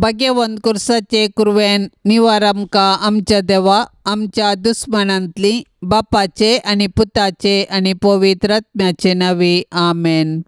भाग्यवंत कुर्साचे कुरवेन निवार आमकां आमच्या देवा आमच्या दुस्मानांतली बापाचे आनी पुताचे आनी पवित्र आत्म्याचे नांवी आमेन.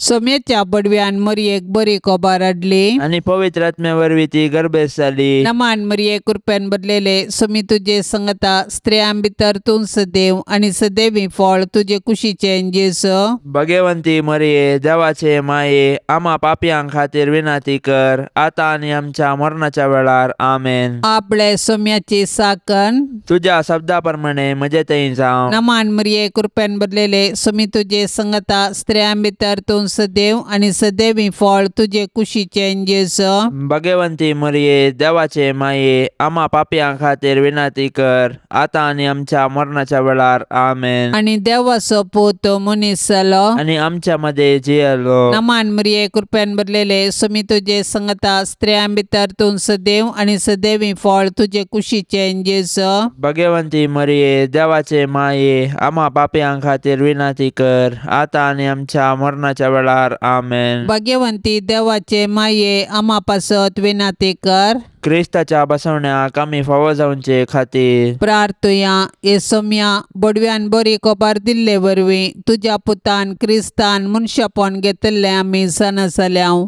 सोम्याच्या बडव्यान मरयेक बरी कोबार हाडली आनी पवित्र आत्म्या वरवीं ती गर्भेस्त जाली. नमान मरये कृपेन भरलेले सोमी तुजे संगता स्त्रियां भितर तूं सदैव आनी सदैवी फळ तुजे कुशीचें जेजू. भगवंती मरये देवाचे माये आमा पापयां खातीर विनंती कर आतां आनी आमच्या मरणाच्या वेळार आमेन. आपले सोम्याची साकन तुज्या शब्दा प्रमाणे म्हजे थंय जावं. नमान मरये कृपेन भरलेले सोमी तुजे संगता स्त्रियां भितर तूं सदैव आनी सदैवी फळ तुजे कुशीचें जेजू. भगवंती मरये देवाचे माये आमा पापयां खातीर विनंती कर आतां आनी आमच्या मरणाच्या वेळार आमेन. आनी देवाचो पूत मनीस जालो आनी आमच्या मदें जियेलो. नमान मरये कृपेन भरलेले सोमी तुजे संगता स्त्रियां भितर तूं सदैव आनी सदैवी फळ तुजे कुशीचें जेजू. भगवंती मरये देवाचे माये आमा पापयां खातीर विनंती कर आतां आनी आमच्या मरणाच्या वेळार आमेन. भाग्यवंती देवाचे माये आमा पासत विनंती कर. क्रिस्ताच्या बसवण्याक आमी फावो जावचे खातीर प्रार्थुया. हे सोम्या बडव्यान बरी कोबार दिल्ले वरवीं तुज्या पुतान क्रिस्तान मनशापण घेतिल्लें आमी जाणा जाल्याव.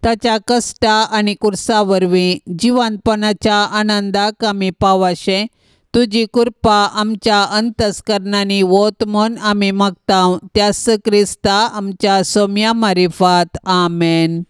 ताच्या कश्टा आनी कुर्सा वरवीं जिवंतपणाच्या आनंदाक आमी पावाशें तुजी कृपा आमच्या अंतस्करणांनी वत म्हूण आमी मागता त्याच क्रिस्ता आमच्या सोम्या मारिफात आमेन.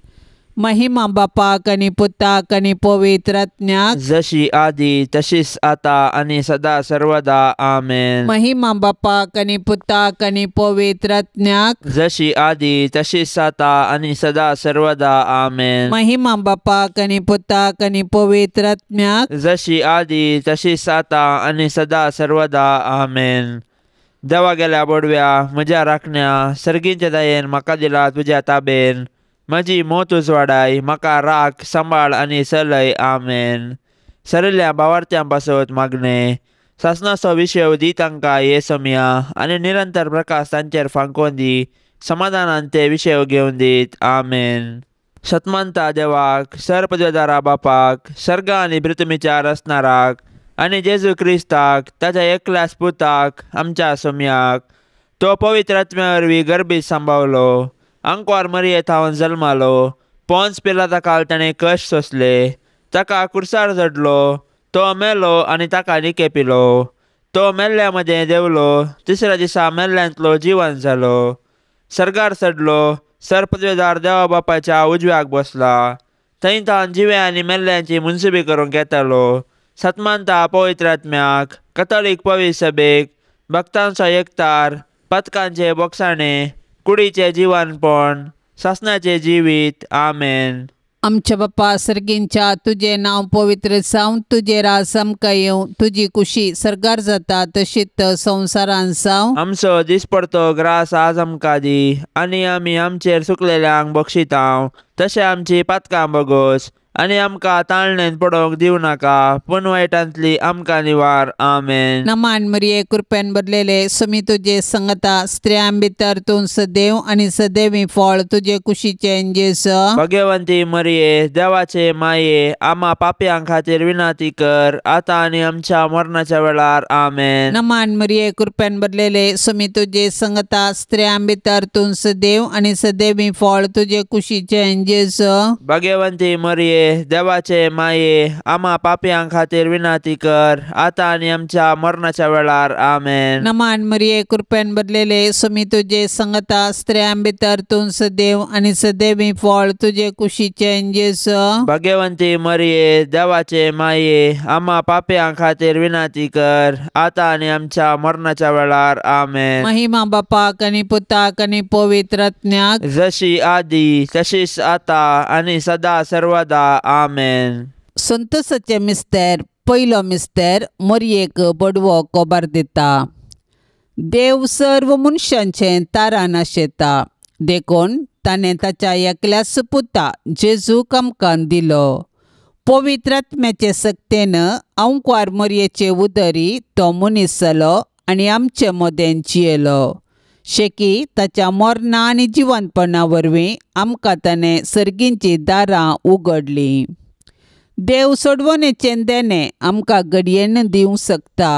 महिमा बापाक आनी पुताक आनी पवित्र आत्म्याक जशी आदी तशीच आता आनी सदा सर्वदा आमेन. महिमा बापाक आनी पुताक आनी पवित्र आत्म्याक जशी आदी तशीच आता आनी सदा सर्वदा आमेन. महिमा बापाक आनी पुताक आनी पवित्र आत्म्याक जशी आदी तशीच आता आनी सदा सर्वदा आमेन. देवा गेल्या बोडव्या म्हज्या राखण्या सर्गींच्या दयेन म्हाका दिला तुज्या ताबेन म्हजी मोत उजवाडाय म्हाका राख सांबाळ आनी चलय आमेन. सरिल्ल्या भावार्थ्यां पासत मागणें सासणाचो विशय दी तांकां हे समया आनी निरंतर प्रकाश तांचेर फांकोवन दी समाधानान ते विशय घेवन दीत आमेन. सतमानता देवाक सरपदवेदारा बापाक सर्ग आनी पृथ्वीच्या रचणाराक आनी जेजू क्रिस्ताक ताच्या एकल्याच पुताक आमच्या सोम्याक तो पवित्र आत्म्या वरवीं गर्भीत सांबावलो आंकवार मरये थावन जल्मालो पोन्स पिलाता काल ताणें कश्ट सोंसले ताका कुर्सार चडलो तो मेलो आनी ताका निके पिलो तो मेल्ल्या मदें देंवलो तिसऱ्या दिसा मेल्ल्यांतलो जिवन जालो सर्गार चडलो सरपदवेदार देवा बापाच्या उजव्याक बसला थंय तावन जिव्या आनी मेल्ल्यांची मुनसुबी करूंक येतालो. सतमानता पवित्र आत्म्याक कथोलीक पवित्र सभेक भक्तांचो एकतार पथकांचे बोगसाणे कुडीचें जिवनपण सासणाचें जिवीत आमेन. आमच्या बापा सर्गींच्या तुजें नांव पवित्र जावं तुजें राज आमकां येवं तुजी कुशी सर्गार जाता तशीच संवसारान जावं. आमचो दिसपडतो ग्रास आज आमकां दी आनी आमी आमचेर सुकलेल्यांक बक्षितांव तशें आमची पातकां बगोस आनी आमकां ताळणेन पडोवंक दिवं नाका पूण वायटांतली आमकां निवार आमेन. नमान मरये कृपेन भरलेले सोमी तुजे संगता स्त्रियां भितर तूं सदैव आनी सदैवी फळ तुजे कुशीचें जेजू. भगवंती मरये देवाचे माये आमा पापयां खातीर विनंती कर आतां आनी आमच्या मरणाच्या वेळार आमेन. नमान मरये कृपेन भरलेले सोमी तुजे संगता स्त्रियां भितर तूं सदैव आनी सदैवी फळ तुजे कुशीचें जेजू. भगवंती मरये देवाचे माये आमा पापयां खातीर विनंती कर आतां आनी आमच्या मरणाच्या वेळार आमेन. नमान मरये कृपेन भरलेले सोमी तुजे संगता स्त्रियां भितर तूं सदैव आनी सदैवी फळ तुजे कुशीचें जेजू. भगवंती मरये देवाचे माये आमा पापयां खातीर विनंती कर आतां आनी आमच्या मरणाच्या वेळार आमेन. महिमा बापाक आनी पुताक आनी पवित्र आत्म्याक जशी आदी तशीच आतां आनी सदा सर्वदा आमेन. संतोषाचे मिस्तेर पयलो मिस्तेर मरयेक बडवो कोबार दिता. देव सर्व मनशांचें तारान आशेता देखून ताणें ताच्या एकल्याच पुता जेजूक आमकां दिलो. पवित्र आत्म्याचे सक्तेन आंकवार मरयेचे उदरी तो मनीस जालो आनी आमचे मदें जियेलो. शेकी ताच्या मरणा आनी जिवनपणा वरवीं आमकां ताणें सर्गींचीं दारां उगडलीं. देव सोडवणेचें देणें आमकां घडयेन दिवंक शकता,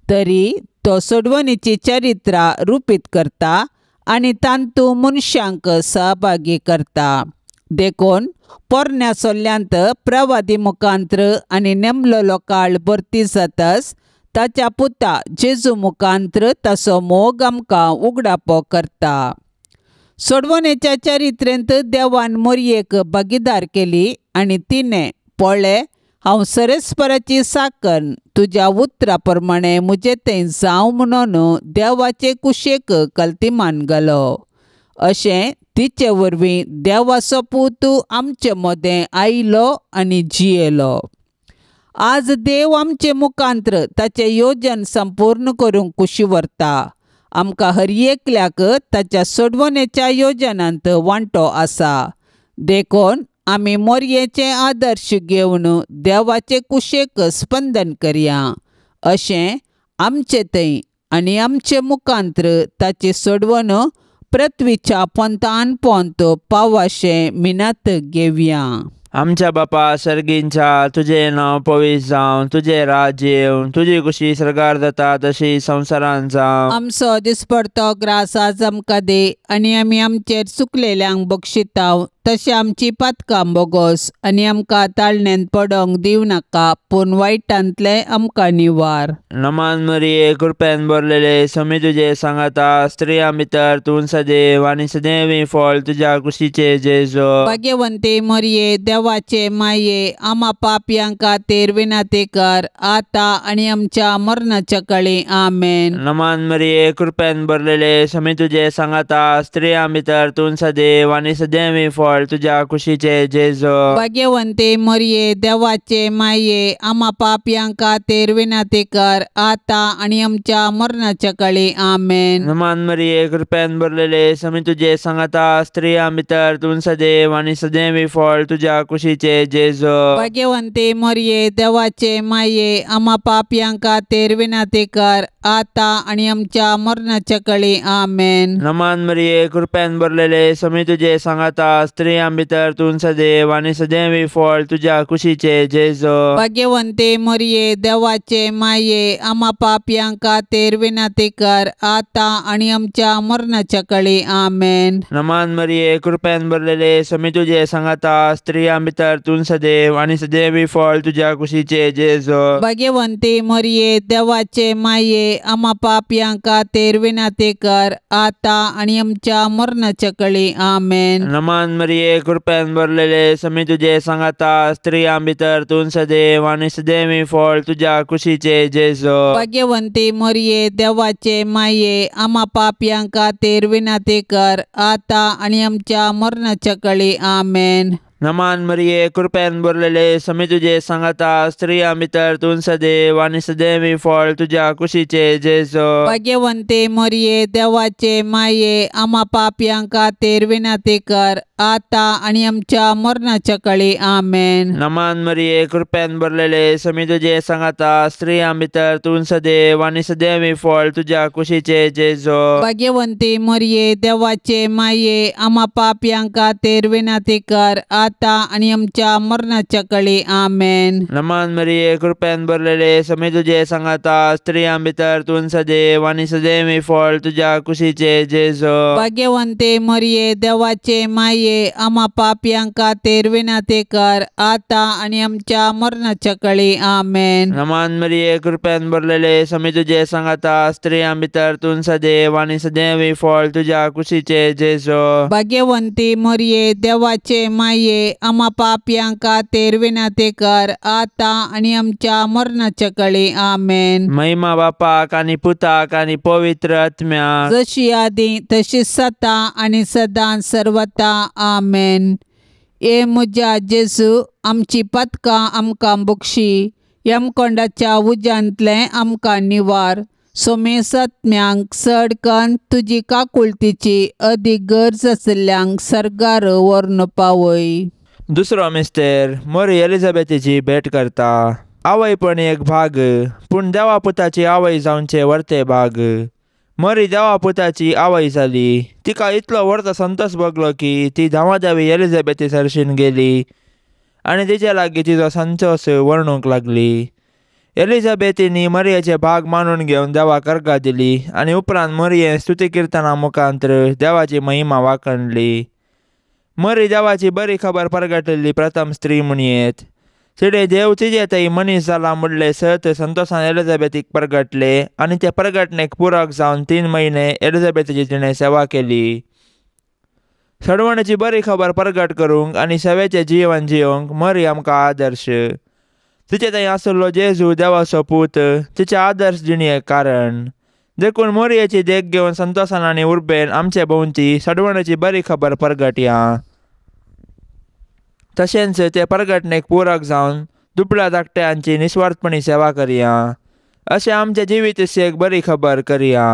तरी तो सोडवणेची चरित्रां रुपीत करता आनी तांतू मनशांक सहभागी करता. देखून पोरण्या सोल्ल्यांत प्रवादी मुखांत्र आनी नेमलेलो काळ भरती जातच ताच्या पुता जेजू मुखांत्र ताचो मोग आमकां उगडापो करता. सोडवणेच्या चरित्रेंत देवान मोरयेक भागीदार केली आनी तिणें पळय हांव सरस्पराची साकन तुज्या उतरा प्रमाणे म्हजें तें जावं म्हणून देवाचे कुशेक कल्तिमान घालो. अशें तिचे वरवीं देवाचो पूत आमचे मदें आयलो आनी जियेलो. आज देव आमचे मुखांत्र ताचें योजन संपूर्ण करूंक कुशी व्हरता. आमकां हर एकल्याक ताच्या सोडवणेच्या योजनांत वांटो आसा. देखून आमी मोरयेचे आदर्श घेवन देवाचे कुशेक स्पंदन करया. अशें आमचे थंय आनी आमचे मुखांत्र ताची सोडवण पृथ्वीच्या पोंतान पोंत पावाशें मिनात घेवया. आमच्या बापा सर्गींच्या तुजें नांव पवित्र जावं, तुजें राज्य येवं, तुजी कुशी सर्गार जाता तशी संवसारांत जावं. आमचो दिसपडतो ग्रास आज आमकां दी आनी आमी आमचेर चुकलेल्यांक बक्षिताव तशें आमची पातकां बोगोस आनी आमकां ताळण्यांत पडोंक दिवं नाका, पूण वायटांतलें आमकां निवार. नमान मरिये, कृपेन भरलेले, स्वामी तुजे सांगाता, स्त्रियां भितर तूं सदैव आनी सदैव फळ तुज्या कुशीचे जेजू. भाग्यवंती मरिये, देवाचे माये, आमा पापयां खातीर विनंती कर आतां आनी आमच्या मरणाच्या काळी. आमेन. नमान मरिये, कृपेन भरलेले, स्वामी तुजे सांगाता, स्त्रियां भितर तूं सदैव आनी सदैव फळ तुज्या कुशीचे जेजू. भाग्यवंती मरिये, देवाचे माये, आमा पापयां खातीर विनंती कर आतां आनी आमच्या मरणाच्या काळी. आमेन. नमान मरिये, कृपेन भरलेले, स्वामी तुजे सांगाता, स्त्रियां भितर तूं सदैव आनी सदैव फळ तुज्या कुशीचे जेजू. भाग्यवंती मरिये, देवाचे माये, आमा पापयां खातीर विनंती कर आतां आनी आमच्या मरणाच्या काळी. आमेन. नमान मरिये, कृपेन भरलेले, स्वामी तुजे सांगाता, स्त्रियां भितर तूं सदैव आनी सदैव फळ तुज्या कुशीचे जेजू. भाग्यवंती मरिये, देवाचे माये, आमा पापयां खातीर विनंती कर आतां आनी आमच्या मरणाच्या काळी. आमेन. नमान मरिये, कृपेन भरलेले, स्वामी तुजे सांगाता, स्त्रियां भितर तूं सदैव आनी सदैव फळ तुज्या कुशीचे जेजू. भाग्यवंती मरिये, देवाचे माये, आमा पापयां खातीर विनंती कर आतां आनी आमच्या मरणाच्या काळी. आमेन. नमान मरिये, कृपेन भरलेले, स्वामी तुजे सांगाता, स्त्रियां भितर तूं सदैव आनी सदैव फळ तुज्या कुशीचे जेजू. भाग्यवंती मरिये, देवाचे माये, आमा पापयां खातीर विनंती कर आतां आनी आमच्या मरणाच्या काळी. आमेन. नमान मरिये, कृपेन भरलेले, स्वामी तुजे सांगाता, स्त्रियां भितर तूं सदैव आनी सदैव फळ तुज्या कुशीचे जेजू. भाग्यवंती मरिये, देवाचे माये, आमा पापयां खातीर विनंती कर आतां आनी आमच्या मरणाच्या काळी. आमेन. नमान मरिये, कृपेन भरलेले, स्वामी तुजे सांगाता, स्त्रियां भितर तूं सदैव आनी सदैव फळ तुज्या कुशीचे जेजू. भाग्यवंती मरिये, देवाचे माये, आमा पापयां खातीर विनंती कर आतां आनी आमच्या मरणाच्या काळी. आमेन. नमान मरिये, कृपेन भरलेले, स्वामी तुजे सांगाता, स्त्रियां भितर तूं सदैव आनी सदैव फळ तुज्या कुशीचे जेजू. भाग्यवंती मरिये, देवाचे माये, आमा पापयां खातीर विनंती कर आतां आनी आमच्या मरणाच्या काळी. आमेन. नमान मरिये, कृपेन भरलेले, स्वामी तुजे सांगाता, स्त्रियां भितर तूं सदैव आनी सदैव फळ तुज्या कुशीचे जेजू. भाग्यवंती मरिये, देवाचे माये, आमा पापयां खातीर विनंती कर आतां आनी आमच्या मरणाच्या काळी. आमेन. महिमा बापाक आनी पुताक आनी पवित्र आत्म्याक, जशी आदी तशी सदां आनी सदां सर्वता. आमेन. ए म्हज्या जेजू, आमची पातकां आमकां बक्षी, यमकोंडाच्या उज्यांतलें आमकां निवार, सोमेसात्म्यांक चड कन्न तुजी काकुळतीची अदीक गरज आशिल्ल्यांक सर्गार व्हरून पावय. दुसरो मिस्तेर मोरी एलिझाबेथीची भेट करता. आवय पण एक भाग, पूण देवा पुताची आवय जावचे वर्ते भाग. मरी देवा पुताची आवय जाली. तिका इतलो व्हडलो संतोष भोगलो की ती धांवाधावी एलिझाबेथी सरशीन गेली आनी तिचे लागीं तिचो संतोस वर्णूंक लागली. एलिझाबेथीनी मरियेचे भाग मानून घेवन देवाक अर्गां दिली आनी उपरांत मरियेन स्तुती किर्तना मुखांत्र देवाची महिमा वाखणली. मरी देवाची बरी खबर परगटिल्ली प्रथम स्त्री म्हणयेत. तिणें देव तिजे थंय मनीस जाला म्हणलें सत संतोसान एलिझाबेथीक परगटले आनी ते परगटणेक पुरक जावन 3 म्हयने एलिझाबेथीची तिणें सेवा केली. सडवणेची बरी खबर परगट करूंक आनी सेवेचें जिवन जियोंक मरी आमकां आदर्श. तिचे थंय आसलो जेजू देवाचो पूत तिचे आदर्श जिणेक कारण. देखून मोरयेची देख घेवन संतोसान आनी उर्बेन आमचे भोंवती सडवणेची बरी खबर परगटया. तशेंच ते परगटणेक पुरक जावन दुबळ्या धाकट्यांची निस्वार्थपणी सेवा करया. अशें आमच्या जिवीत एक बरी खबर करया.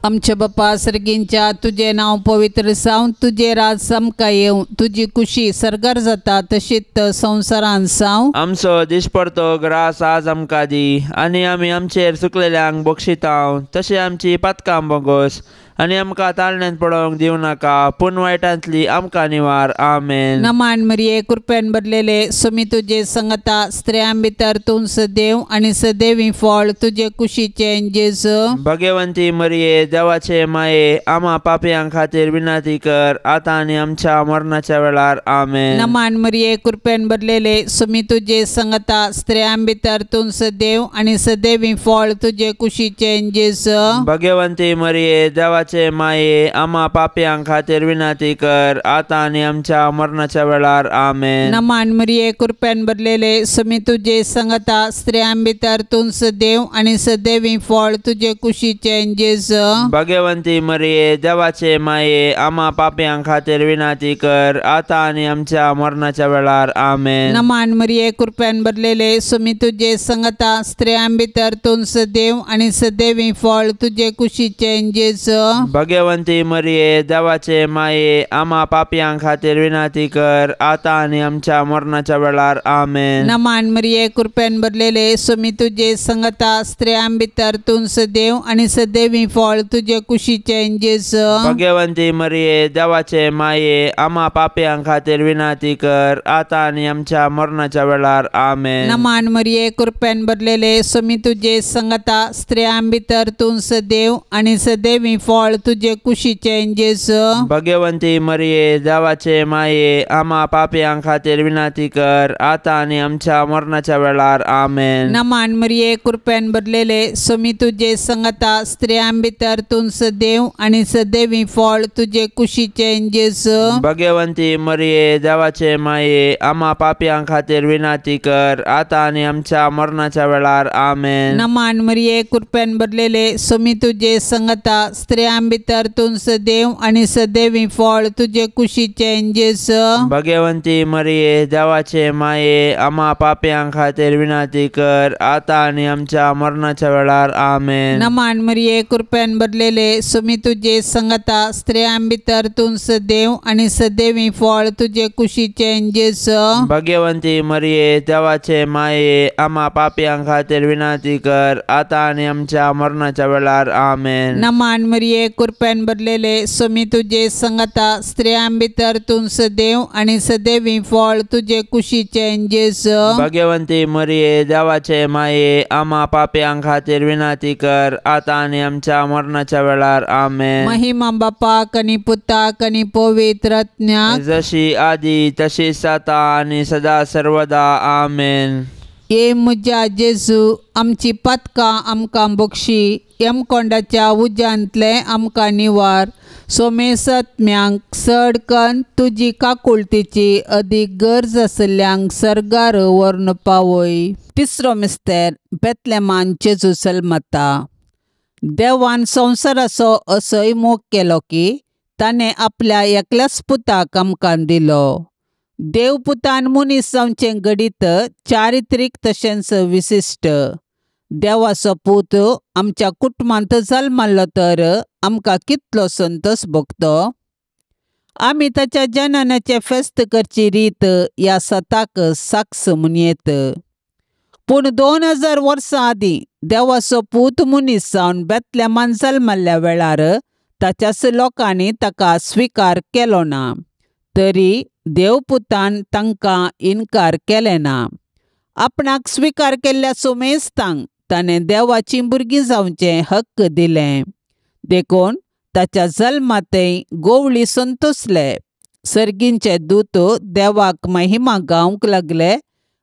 आमच्या बापा सर्गींच्या तुजें नांव पवित्र जावं, तुजें राज आमकां येवं, तुजी कुशी सर्गार जाता तशीच संवसारान जावं. आमचो दिसपडतो ग्रास आज आमकां दी आनी आमी आमचेर चुकलेल्यांक बक्षितांव तशें आमची पातकां बोगोस आनी आमकां ताळण्यांत पडोवंक दिवं नाका पूण वायटांतली आमकां निवार. आमेन. नमान मरिये, कृपेन भरलेले, सुमी तुजे संगता, स्त्रियां भितर तूं सदैव आनी सदैवी फळ तुजे कुशीचें जेजू. भगवंती मरिये, देवाचे माये, आमा पापयां खातीर विनंती कर आतां आनी आमच्या मरणाच्या वेळार. आमेन. नमान मरिये, कृपेन भरलेले, सुमी तुजे संगता, स्त्रियां भितर तूं सदैव आनी सदैवी फळ तुजे कुशीचें जेजू. भगवंती मरिये, देवाचे माये, आमा पापयां खातीर विनंती कर आतां आनी आमच्या मरणाच्या वेळार. आमेन. नमान मरिये, कृपेन भरलेले, सुमी तुजे संगता, स्त्रियां भितर तूं सदैव आनी सदैवी फळ तुजे कुशीचें जेजू. भगवंती मरिये, देवाचे माये, आमा पापयां खातीर विनंती कर आतां आनी आमच्या मरणाच्या वेळार. आमेन. नमान मरिये, कृपेन भरलेले, सुमी तुजे संगता, स्त्रियां भितर तूं सदैव आनी सदैवी फळ तुजे कुशीचें जेजू. भगवंती मरिये, देवाचे माये, आमा पापयां खातीर विनंती कर आतां आनी आमच्या मरणाच्या वेळार. आमेन. नमान मरिये, कृपेन भरलेले, सुमी तुजे संगता, स्त्रियां भितर तूं सदैव आनी सदैवी फळ तुजे कुशीचें जेजू. भगवंती मरिये, देवाचे माये, आमा पापयां खातीर विनंती कर आतां आनी आमच्या मरणाच्या वेळार. आमेन. नमान मरिये, कृपेन भरलेले, सुमी तुजे संगता, स्त्रियां भितर तूं सदैव आनी सदैवी फळ तुजे कुशीचें जेजू. भगवंती मरिये, देवाचे माये, आमा पापयां खातीर विनंती कर आतां आनी आमच्या मरणाच्या वेळार. आमेन. नमान मरिये, कृपेन भरलेले, सुमी तुजे संगता, स्त्रियां भितर तूं सदैव आनी सदैवी फळ तुजे कुशीचें जेजू. भगवंती मरिये, देवाचे माये, आमा पापयां खातीर विनंती कर आतां आनी आमच्या मरणाच्या वेळार. आमेन. नमान मरिये, कृपेन भरलेले, सुमी तुजे संगता, स्त्रियां भितर तूं सदैव आनी सदैवी फळ तुजे कुशीचें जेजू. भगवंती मरिये, देवाचे माये, आमा पापयां खातीर विनंती कर आतां आनी आमच्या मरणाच्या वेळार. आमेन. नमान मरिये, कृपेन भरलेले, सुमी तुजे संगता, स्त्रियां भितर तूं सदैव आनी सदैवी फळ तुजे कुशीचें जेजू. भगवंती मरिये, देवाचे माये, आमा पापयां खातीर विनंती कर आतां आनी आमच्या मरणाच्या वेळार. आमेन. नमान मरिये, कृपेन भरलेले, सुमी तुजे संगता, स्त्रियां भितर तूं सदैव आनी सदैवी फळ तुजे कुशीचें जेजू. भगवंती मरिये, देवाचे माये, आमा पापयां खातीर विनंती कर आतां आनी आमच्या मरणाच्या वेळार. आमेन. महिमा बापाक आनी पुताक आनी पवित्र आत्म्याक, जशी आदी तशीच आतां आनी सदा सर्वदा. आमेन. ये म्हज्या जेजू, आमची पातकां आमकां बक्षी, यमकोंडाच्या उज्यांतलें आमकां निवार, सोमेसत्म्यांक चड कन्न तुजी काकुळतीची अदीक गरज आशिल्ल्यांक सर्गार व्हरून पावय. तिसरो मिस्तेर, बेतलेमान जेजू जल्मता. देवान संवसाराचो असोय मोग केलो की ताणें आपल्या एकल्याच पुताक आमकां दिलो. देव पुतान मनीस जावचें घडीत चारित्रीक तशेंच विशिश्ट. देवाचो पूत आमच्या कुटुंबांत जल्मल्लो तर आमकां कितलो संतोस भोगतो. आमी ताच्या जननाचें फेस्त करची रीत ह्या सताक साक्ष म्हणयेत. पूण 2000 वर्सां आदीं देवाचो पूत मनीस जावन बेतलेमान जल्मल्ल्या वेळार ताच्याच लोकांनी ताका स्विकार केलो ना. तरी देवपुतान तांकां इन्कार केलें ना. आपणाक स्विकार केल्ल्या सुमेस्तांक ताणें देवाचीं भुरगीं जावचें हक्क दिलें. देखून ताच्या जल्मांतय गोवळी संतोसले. सर्गींचे दूत देवाक महिमा गावंक लागले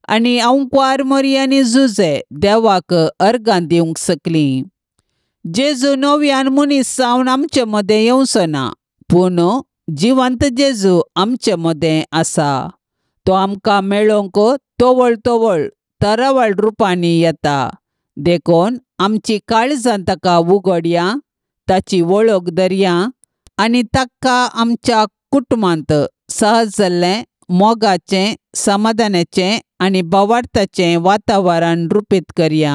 आनी अंकवार मोरी आनी जुजे देवाक अर्गां दिवंक शकलीं. जेजू नव्यान मनीस जावन आमचे मदें येवचो ना, पूण जिवंत जेजू आमचे मदें आसा. तो आमकां मेळोवंक तवळ तवळ तरावळ रुपांनी येता. देखून आमची काळजां ताका उगडया, ताची वळख धरया आनी ताका आमच्या कुटुंबांत सहज जाल्लें मोगाचें, समाधानाचें आनी भावार्थाचें वातावरण रुपीत करया.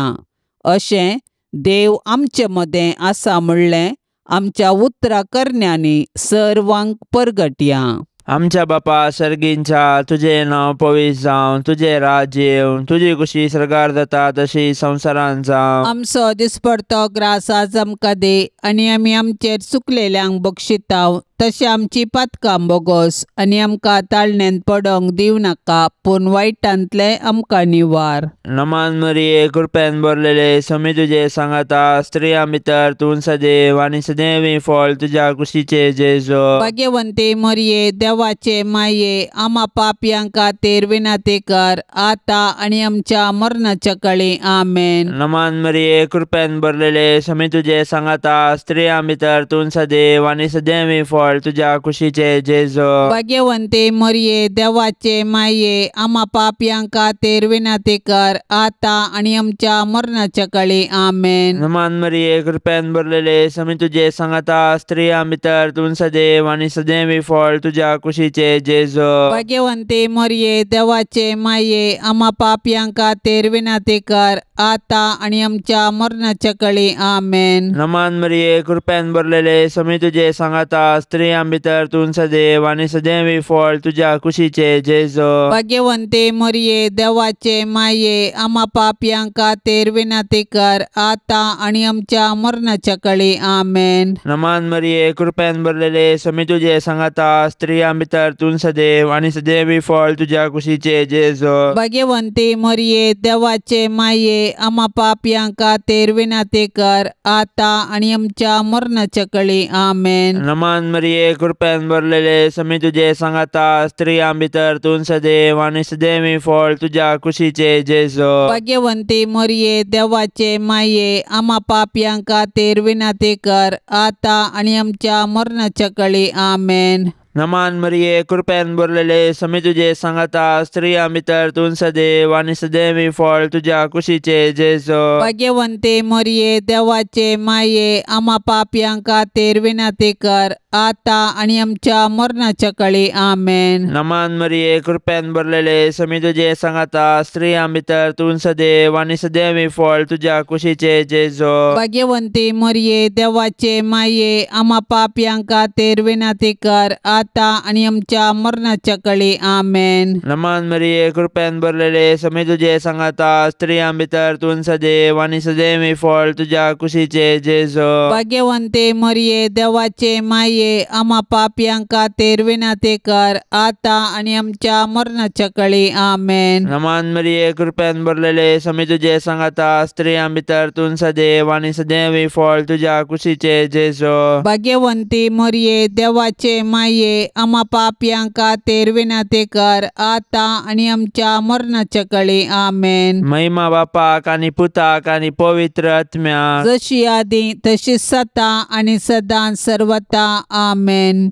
अशें देव आमचे मदें आसा म्हणलें आमच्या उतरा करण्यांनी सर्वांक परगटया. आमच्या बापा सर्गींच्या, तुजें नांव पवित्र जावं, तुजें राज्य येवं, तुजी खुशी सर्गार जाता तशी संवसारांत जावं. आमचो दिसपडतो ग्रास आज आमकां दी आनी आमी आमचेर चुकलेल्यांक बक्षिताव तशें आमची पातकां बोगोस आनी आमकां ताळण्यांत पडोंक दिवं नाका, पूण वायटांतलें आमकां निवार. नमान मरिये, कृपेन भरलेले, स्वामी तुजे सांगाता, स्त्रियां भितर तूं सदैव आनी सदैव फळ तुज्या कुशीचे जेजू. भाग्यवंती मरिये, देवाचे माये, आमा पापयां खातीर विनंती कर आतां आनी आमच्या मरणाच्या काळी. आमेन. नमान मरिये, कृपेन भरलेले, स्वामी तुजे सांगाता, स्त्रियां भितर तूं सदैव आनी सदैव फळ तुज्या कुशीचे जेजू. भाग्यवंती मरिये, देवाचे माये, आमा पापयां खातीर विनंती कर आतां आनी आमच्या मरणाच्या काळी. आमेन. नमान मरिये, कृपेन भरलेले, स्वामी तुजे सांगाता, स्त्रियां भितर तूं सदैव आनी सदैव फळ तुज्या कुशीचे जेजू. भाग्यवंती मरिये, देवाचे माये, आमा पापयां खातीर विनंती कर आतां आनी आमच्या मरणाच्या काळी. आमेन. नमान मरिये, कृपेन भरलेले, स्वामी तुजे सांगाता, स्त्रियां भितर तूं सदैव आनी सदैव फळ तुज्या कुशीचे जेजू. भाग्यवंती मरिये, देवाचे माये, आमा पापयां खातीर विनंती कर आतां आनी आमच्या मरणाच्या काळी. आमेन. नमान मरिये, कृपेन भरलेले, स्वामी तुजे सांगाता, स्त्रियां भितर तूं सदैव आनी सदैव फळ तुज्या कुशीचे जेजू. भाग्यवंती मरिये, देवाचे माये, आमा पापयां खातीर विनंती कर आतां आनी आमच्या मरणाच्या काळी. आमेन. नमान मरिये, कृपेन भरलेले, स्वामी तुजे सांगाता, स्त्रियां भितर तूं सदैव आनी सदैव फळ तुज्या कुशीचे जेजू. भाग्यवंती मरिये, देवाचे माये, आमा पापयां खातीर विनंती कर आतां आनी आमच्या मरणाच्या काळी. आमेन. नमान मरिये, कृपेन भरलेले, स्वामी तुजे सांगाता, स्त्रियां भितर तूं सदैव आनी सदैव फळ तुज्या कुशीचे जेजू. भाग्यवंती मरिये, देवाचे माये, आमा पापयां खातीर विनंती कर आतां आनी आमच्या मरणाच्या काळी. आमेन. नमान मरिये, कृपेन भरलेले, स्वामी तुजे सांगाता, स्त्रियां भितर तूं सदैव आनी सदैव फळ तुज्या कुशीचे जेजू. भाग्यवंती मरिये, देवाचे माये, आमा पापयां खातीर विनंती कर आतां आनी आमच्या मरणाच्या काळी. आमेन. नमान मरिये, कृपेन भरलेले, स्वामी तुजे सांगाता, स्त्रियां भितर तूं सदैव आनी सदैव फळ तुज्या कुशीचे जेजू. भाग्यवंती मरिये, देवाचे माये, आमा पापयां खातीर विनंती कर आतां आनी आमच्या मरणाच्या काळी. आमेन. नमान मरिये, कृपेन भरलेले, स्वामी तुजे सांगाता, स्त्रियां भितर तूं सदैव आनी सदैव फळ तुज्या कुशीचे जेजू. भाग्यवंती मरिये, देवाचे माये, आमा पापयां खातीर विनंती कर आतां आनी आमच्या मरणाच्या काळी. आमेन. महिमा बापाक आनी पुताक आनी पवित्र आत्म्याक, जशी आदी तशी सता आनी सदां सर्वता. आमेन.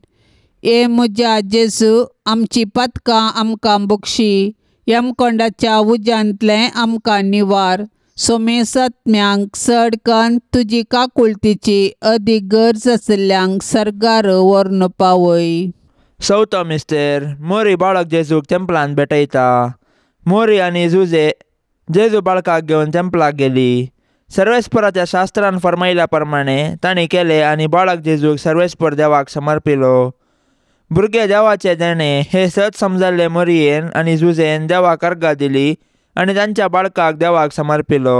ए म्हज्या जेजू, आमची पातकां आमकां बक्षी, यमकोंडाच्या उज्यांतलें आमकां निवार, सोमेसात्म्यांक चड कन्न तुजी काकुळतीची अदीक गरज आशिल्ल्यांक सर्गार व्हरून पावय. चवथो मिस्तेर, मोरी बाळक जेजूक तेंपलांत भेटयता. मोरी आनी जुजे जेजू बाळकाक घेवन तेंपलाक गेली. सर्वेस्पराच्या शास्त्रान फर्मायल्या प्रमाणे तांणी केलें आनी बाळक जेजूक सर्वेस्पर देवाक समर्पिलो. भुरगे देवाचे देणे हे सत समजल्ले मोरयेन आनी जुजेन देवाक अर्गां दिली आनी तांच्या बाळकाक देवाक समर्पिलो.